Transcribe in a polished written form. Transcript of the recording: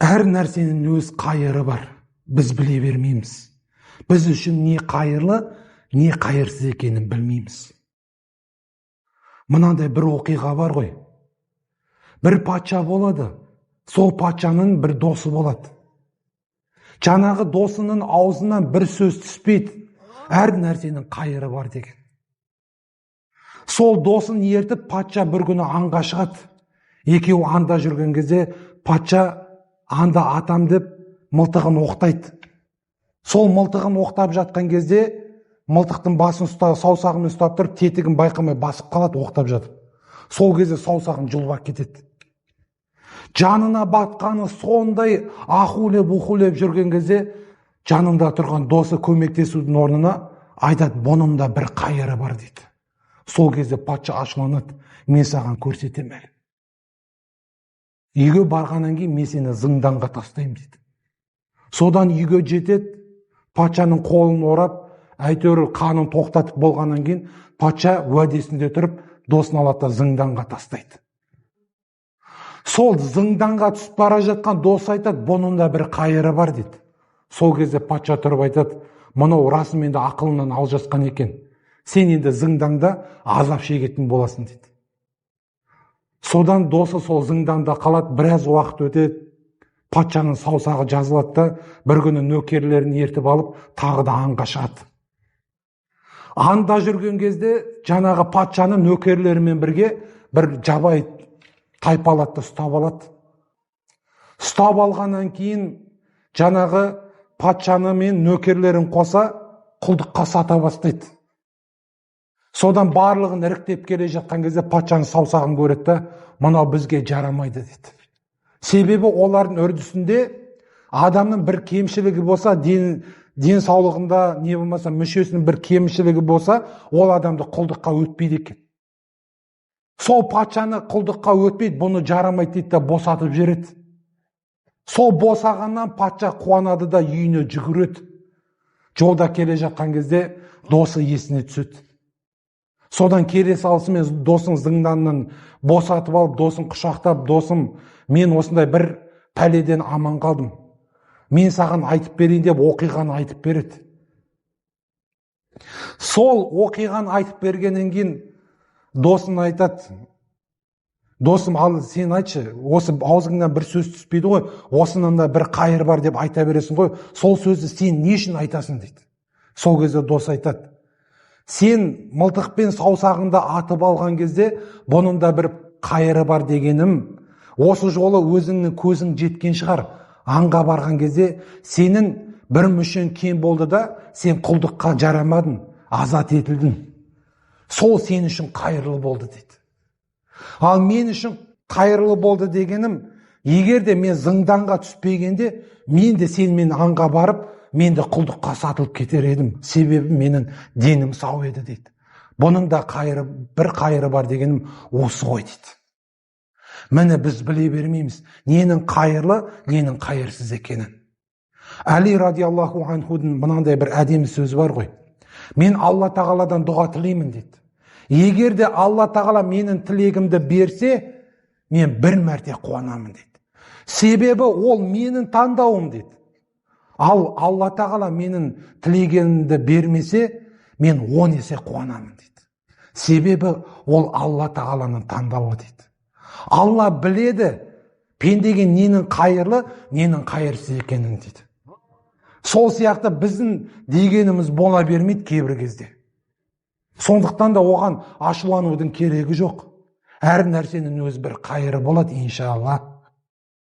Әр нәрсенің өз қайыры бар. Біз біле бермейміз. Біз үшін не қайырлы, не қайырсыз екенін білмейміз. Мынандай бір оқиға бар ғой. Бір патша болады. Сол патшаның бір досы болады. Жаңағы досының аузынан бір сөз түспейді. Әр нәрсенің қайыры бар деген. Сол досын ертіп патша бір күні аңға шығады. Екеуі аңда жүрген кезде патша аңда атам деп мылтығын оқтайды. Сол мылтығын оқтап жатқан кезде мылтықтың басын саусағымен ұстап тұрып, тетігін байқамай басып қалады оқтап жатып. Сол кезде саусағын жұлып кетеді. Жанына батқаны сондай ахулеп-ухулеп жүрген кезде жанында тұрған досы көмектесудің орнына айтады, бұның да бір қайыры бар дейді. Сол кезде патша ашуланады, мен саған көрсетемін әлі. Үйге барғаннан кейін мен сені зынданға тастаймын дейді. Содан үйге жетеді, патшаның қолын орап, әйтеуір қанын тоқтатып болғаннан кейін патша уәдесінде тұрып, досын алады да зынданға тастайды. Сол зынданға түсіп бара жатқан дос айтады, бұның да бір қайыры бар дейді. Сол кезде патша тұрып айтады, мынау расымен де ақылынан алжасқан екен. Сен енді зынданда азап шегетін боласың дейді. Содан досы сол зынданда қалады, біраз уақыт өтеді, патшаның саусағы жазылады да, бір күні нөкерлерін ертіп алып, тағы да аңға шығады. Аңда жүрген кезде жаңағы патшаның нөкерлерімен бірге бір жабайы тайпа алады да ұстап алады. Ұстап алғаннан кейін жаңағы патшаны мен нөкерлерін қоса құлдыққа сата бастайды. Содан барлығын іріктеп келе жатқан кезде патшаның саусағын көреді да, мынау бізге жарамайды дейді. Себебі олардың үрдісінде адамның бір кемшілігі болса, денсаулығында не болмаса мүшесінің бір кемшілігі болса, ол адамды құлдыққа өтпейді екен. Сол патшаны құлдыққа өтпейді, бұны жарамайды дейді да босатып жібереді. Сол босағаннан патша қуанады да үйіне жүгіреді. Жолда келе жатқан кезде досы есіне түседі. Содан келе салысымен досын зынданнан босатып алып, досын құшақтап, досым, мен осындай бір пәледен аман қалдым. Мен саған айтып берейін деп оқиғаны айтып береді. Сол оқиғаны айтып бергеннен кейін досын айтады, досым, ал сен айтшы, осы аузыңнан бір сөз түспейді ғой, осының да бір қайыр бар деп айта бересің ғой, сол сөзді сен не үшін айтасың дейді. Сол кезде дос айтады, сен мылтықпен саусағыңды атып алған кезде бұның да бір қайыры бар дегенім, осы жолы өзіңнің көзің жеткен шығар, аңға барған кезде сенің бір мүшең кем болды да, сен құлдыққа жарамадың, азат етілдің. Сол сен үшін қайырлы болды дейді. Ал мен үшін қайырлы болды дегенім, егер де мен зынданға түспегенде, мен де сенімен аңға барып, мен де құлдыққа сатылып кетер едім. Себебі менің денім сау еді дейді. Бұның да қайыры, бір қайыры бар дегенім осы ғой дейді. Міне біз біле бермейміз ненің қайырлы, ненің қайырсыз екенін. Әли радиаллаху анхудың мынандай бір әдемі сөзі бар ғой. Мен Алла тағаладан дұға тілеймін дейді. Егер де Алла тағала менің тілегімді берсе, мен бір мәрте қуанамын дейді. Себебі ол менің таңдауым дейді. Ал Алла тағала менің тілегенімді бермесе, мен 10 есе қуанамын дейді. Себебі ол Алла тағаланың таңдауы дейді. Алла біледі пендеге ненің қайырлы, ненің қайырсыз екенін дейді. Сол сияқты біздің дегеніміз бола бермейді кейбір кезде. Сондықтан да оған ашуланудың керегі жоқ. Әр нәрсенің өз бір қайыры болады, иншалла.